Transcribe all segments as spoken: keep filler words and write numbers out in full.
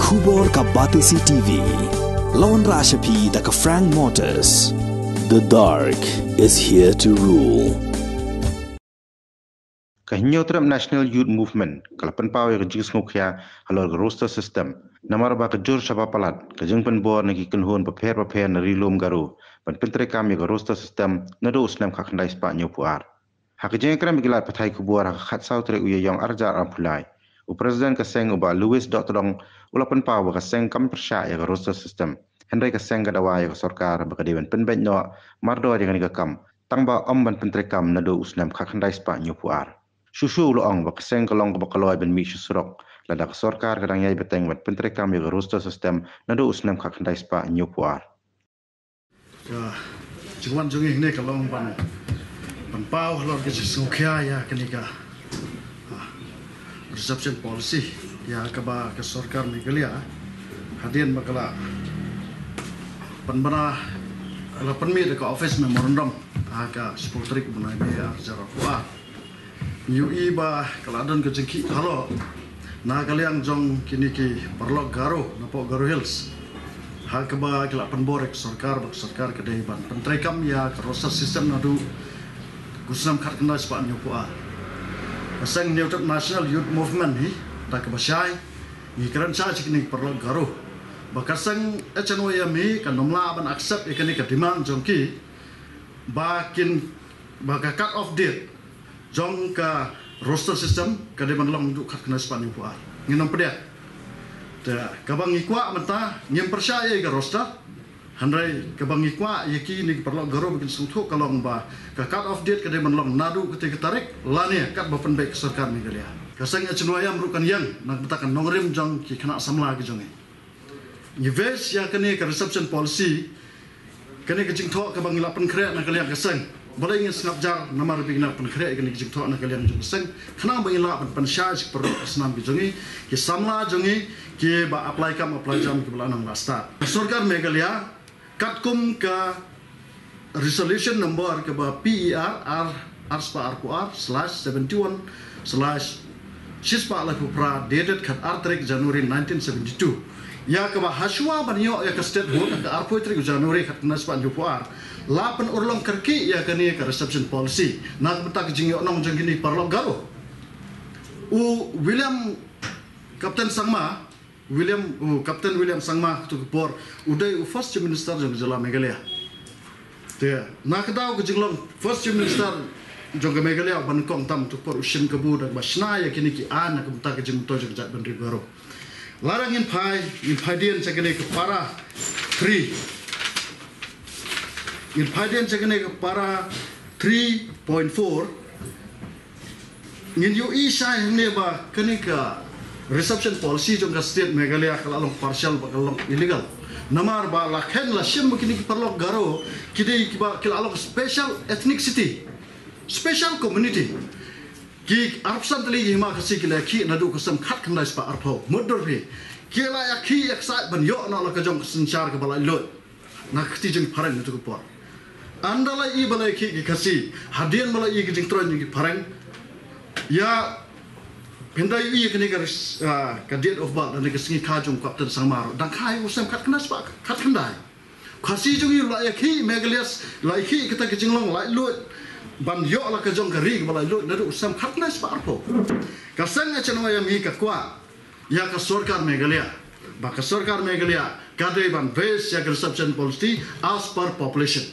Khubor ka Batesi T V. Lawan Rashapi da ka Frank Motors. The dark is here to rule. Ka Hynñiewtrep National Youth Movement ka la pynpaw ïa ka jingsngewkhia halor ka roster system, namar ba ka jur shaba palat ka jingpynbor na ki kynhun bapher bapher na Ri Lum Garo ban pyntreikam ïa ka roster system naduh u snem khatkhyndai spah hynñiewphew ar. Ha ka jingïakren bad ki lad pathai khubor ha ka khatsaw tarik u Ïaïong arhajar arphew lai, u President ka seng u Bah Louis Dohtdong u la pynpaw ba ka seng kam pyrshah ïa ka roster system, hynrei ka seng ka dawa ïa ka sorkar ba ka dei ban pynbeit noh mardor ïa kane ka kam, tang ba ym ban pyntreikam naduh u snem khatkhyndai spah hynñiewphew ar. Shuh shuh u la ong ba ka seng ka long kaba kloi ban mih sha surok lada ka sorkar ka dang ïai bteng ban pyntreikam ïa ka roster system naduh u snem khatkhyndai spah hynñiewphew ar. Ka jingwan jong ngi hangne ka long ban, ban pynpaw halor ka jingsngewkhia ïa kane ka, ah, reservation policy ïa kaba ka sorkar Meghalaya hadien ba ka la pynbna, ka la pynmih da ka office memorandum ha ka shiphew tarik u bnai May arhajar arphew ar. Ngi ïohi ba ka la don ka jingkhih phalloh na ka liang jong kine ki paralok Garo napoh Garo Hills ha kaba ki la pynbor ïa ka sorkar ba ka sorkar ka dei ban pyntreikam ïa ka roster system naduh u snem khatkhyndai spah hynñiewphew ar. Ka seng Hynñiewtrep National Youth Movement hi da kaba shai ngi kren shai sha kine ki paralok Garo ba ka seng H N Y M hi kan ym lah ban accept ïa kane ka demand jong ki ba kin, ba ka cut off date jong ka roster system ka dei ban long naduh khatkhyndai spah hynñiewphew ar. Ngin ym pdiang. Te kaba ngi kwah mynta ngim pyrshah ïa ka roster. Hynrei kaba ngi kwah ïa kine ki paralok Garo ba kin sngewthuh ka long ba ka cut off date ka dei ban long naduh katei ka tarik lane katba pynbeit ka sorkar Meghalaya. Ka seng H N Y M ruh kan ïeng na ka bynta ka nongrim jong ki khynnah samla ki jong ngi. Ngi face ïa kane ka reservation policy, kane ka jingthoh kaba ngi la pynkhreh na ka liang ka seng. Balei ngin sngap jar namar ba ngi la pynkhreh ïa kane ka jingthoh na ka liang jong ka seng, khnang ba ngin lah ban pynshai sha ki paralok ki snam ki jong ngi, ki samla jong ngi kiba apply kam apply jam kiba la nang la stad. Ka sorkar Meghalaya katkum ka resolution number kaba P E R ar, ar spah arphew ar slash seventy one slash shispah laiphew phra, dated khatar tarik January nineteen seventy two, ïa kaba hashwa ban ïoh ïa ka statehood ha ka arphew tarik January khatkhyndai spah hynñiewphew ar, la pynurlong kyrkieh ïa kane ka reservation policy na ka bynta ka jingïohnong jong kine ki paralok Garo. U William, Captain Sangma, William, u Captain William Sangma, katei ka por u dei u First Chief Minister jong ka jylla Meghalaya. Te na ka daw ka jinglong First Chief Minister jong ka Meghalaya, u ba nyngkong tam, katei ka por u shim kabu da kaba shna ïa kine ki aiñ na ka bynta ka jingmyntoi jong ka jaitbynriew Garo. Lada ngin phai, ngin phai dien sha kane ka para three. Ngin phai dien sha kane ka para three point four. Ngin ïohi shai hangne ba kane ka reservation policy jong ka state Meghalaya ka la long partial bad ka la long illegal. Namar ba la kheiñ la shim ba kine ki paralok Garo ki dei kiba ki la long special ethnicity, special community. Ki arphew san tylli ki hima Khasi ki la ïakhih naduh ka snem khatkhyndai spah arphew. Mutdur phi, ki la ïakhih ïaksaid ban ïoh noh la ka jong ka synshar kaba laitluid na ka kti jong ki phareng katei ka por. Ynda la ïohi ba la ïakhih ki Khasi hadien ba la ïohi ka jingtroiñ jong ki phareng, ïa, pynda ïohi kane ka ris-, ah, ka date of birth lane ka sngi kha jong u Captain Sangma ruh dang kha ïa u snem khatkhyndai spah khatkhyndai. Khasi jong ngi la ïakhih Meghalaya, la ïakhih kata ka jinglong laitluid ban ïoh la ka jong ka ri kaba laitluid naduh u snem khatkhyndai spah arphew. Ka seng H N Y M hi ka kwah ïa ka sorkar Meghalaya ba ka sorkar Meghalaya ka dei ban base ïa ka reservation policy as per population.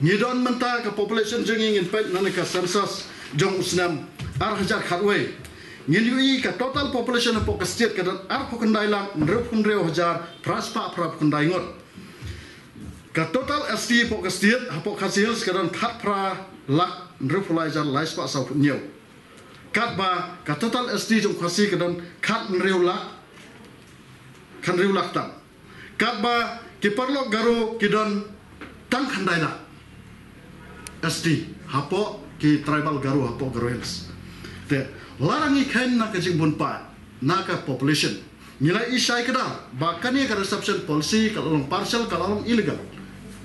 Ngi don mynta ka population jong ngi, ngin peit na ka census jong u snem arhajar khatwei. Ngin ïohi ka total population hapoh ka state ka don arphew khyndai lak hynriewphew hynriew hajar phra spah phraphew khyndai ngut. Ka total S T hapoh ka state, hapoh Khasi Hills ka don khatphra lak hynriewphew lai hajar lai spah sawphew hynñiew. Katba ka total S T jong Khasi ka don khathynriew lak, khathynriew lak tam. Katba ki paralok Garo ki don tang khyndai lak S T hapoh ki tribal Garo hapoh Garo Hills. Te lada ngi kheiñ na ka jingbun paid na ka population, ngi la ïohi shai kdar ba kane ka reservation policy ka la long partial, ka la long illegal,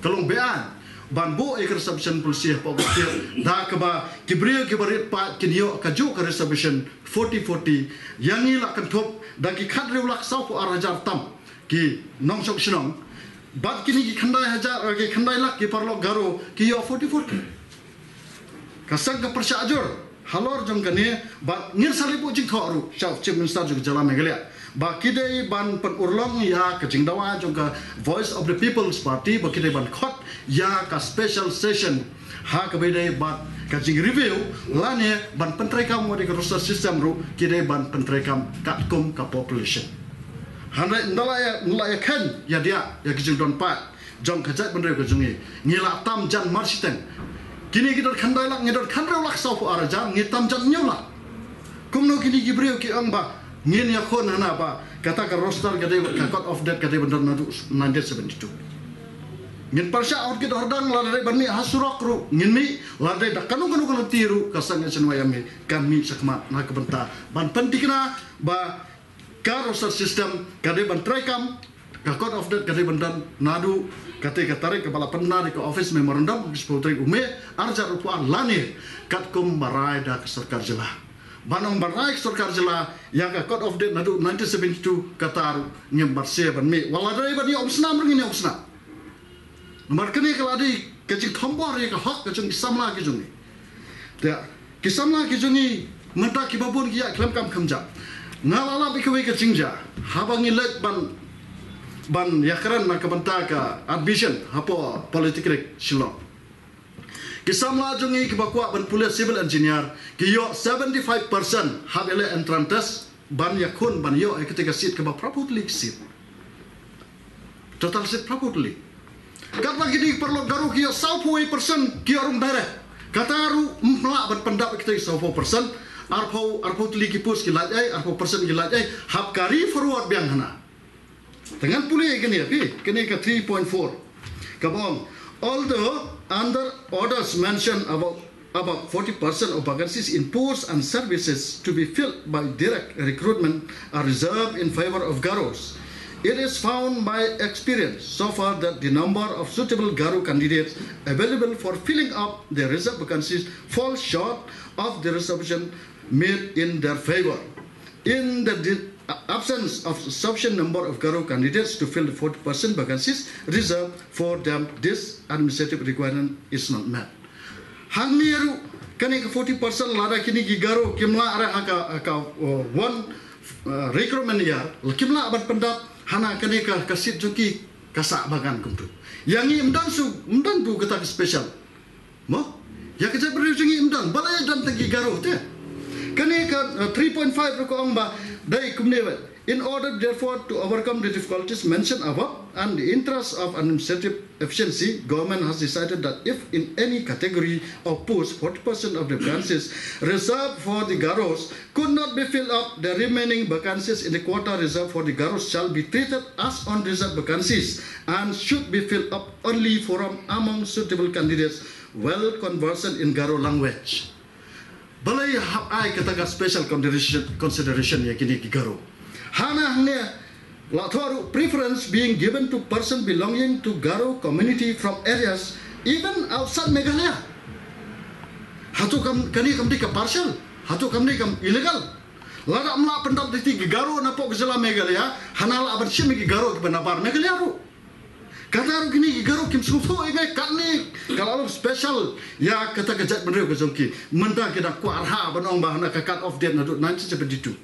ka long beaiñ. ban buh ïa ka reservation policy hapoh ka state, da kaba ki briew kiba rit paid kin ïoh kajuh ka reservation forty forty. Ïa ngi la kynthup da ki khathynriew lak sawphew ar hajar tam ki nongshong shnong. Bad kine ki khyndai hajar, eh, ki khyndai lak ki paralok Garo ki ïoh forty forty. Ka seng ka pyrshah jur halor jong kane, bad ngin sa leit buh jingthoh ruh sha u Chief Minister jong ka jylla Meghalaya ba ki dei ban pynurlong ïa ka jingdawa jong ka Voice of the People's Party, ba ki dei ban khot ïa ka special session ha kaba ïadei bad ka jingreview lane ban pyntreikam wat ïa ka roster system ruh ki dei ban pyntreikam katkum ka population. Hynrei ynda la ïa, ynda la ïa khein ïa diah ïa ka jingdon paid jong ka jaitbynriew ka jong ngi, ngi la tam jan marshiteng. Kine ki don khyndai lak, ngi don khyndai lak sawphew ar hajar, ngi tam jan hynñiew lak. Kumno kine ki briew ki ong ba ngin ïakhun hana ba kata ka roster ka dei, ka cut off date ka dei ban don naduh nineteen seventy-two. Ngin pyrshah hor kit hor dang, lada dei ban mih ha surok ruh ngin mih, lada dei da kano kano ka lynti ruh ka seng H N Y M A kan mih shakhmat na ka bynta ban pynthikna ba ka roster system ka dei ban treikam, ka cut off date ka dei ban don naduh kata ka tarik kaba la pynbna da ka office memorandum, ka shiphew tarik u May ar hajar arphew ar lane katkum ba rai da ka sorkar jylla. Ban ong ba rai ka sorkar jylla ïa ka cut off date naduh nineteen seventy-two, kata ruh ngim marse ban mih. Wat la dei ban ïa umsnam ruh ngin ïa umsnam. Namar kane ka la dei ka jingthombor ïa ka hok ka jong ki samla ki jong ngi. Te ki samla ki jong ngi mynta kiba bun ki ïaid khlem kam khlem jam. Nga la lap ïa kawei ka jingjia haba ngi leit ban, ban ïakren na ka bynta ka admission hapoh Polytechnic Shillong. Ki samla jong ngi kiba kwah ban pule civil engineer ki ïoh seventy-five percent hap ïaleh entrance test ban ïakhun ban ïoh ïa kata ka seat kaba phraphew tylli ki seat. Total seat phraphew tylli. Katba kine ki paralok Garo ki ïoh sawphew percent ki ïoh rung direct. Kata ruh ym lah ban pyndap ïa kata ki sawphew percent. Arphew, arphew tylli ki post ki lait ei, arphew percent ki lait ei. Hap carry forward biang hana. Te ngan pule ïa kane phi, kane ka three point four. Kaba ong, although under orders mentioned about about forty percent of vacancies in posts and services to be filled by direct recruitment are reserved in favor of Garos. It is found by experience so far that the number of suitable Garo candidates available for filling up the reserved vacancies falls short of the reservation made in their favor. In the di- absence of sufficient number of Garo candidates to fill the forty percent vacancies reserved for them, this administrative requirement is not met. Hangne ruh kane ka forty percent, lada kine ki Garo kim lah re ha ka, ha ka, uh, one, uh, recruitment year, kim lah ban pyndap hana kane ka, ka seat jong ki ka sah ba kan kumtu. Ïa ngi ym don shuh, ym don tu kata ka special. Mo? Ïa ka jaitbynriew jong ngi ym don, balei don tang ki Garo te. Kane ka, uh, three point five ruh ka ong ba dei kumne ba. In order, therefore, to overcome the difficulties mentioned above and the interest of administrative efficiency, government has decided that if in any category of post forty percent of the vacancies reserved for the Garos could not be filled up, the remaining vacancies in the quota reserved for the Garos shall be treated as unreserved vacancies and should be filled up only from among suitable candidates well conversant in Garo language. Balei hap ai kata ka special consideration, consideration ïa kine ki Garo? Hana hangne la thoh ruh preference being given to person belonging to Garo community from areas even outside Meghalaya. Hato kam, kane kam dei ka partial? Hato kam dei kam illegal? Lada ym lah pyndap da ki Garo napoh ka jylla Meghalaya, hana lah ban shim ki Garo kiba nabar Meghalaya ruh. Kata ruh kine ki Garo kim sngewthuh ïa ngi katne ka la long special ïa kata ka jaitbynriew ka jong ki. Mynta ki dang kwah arha ban ong ba hana ka cut off date naduh nineteen seventy-two.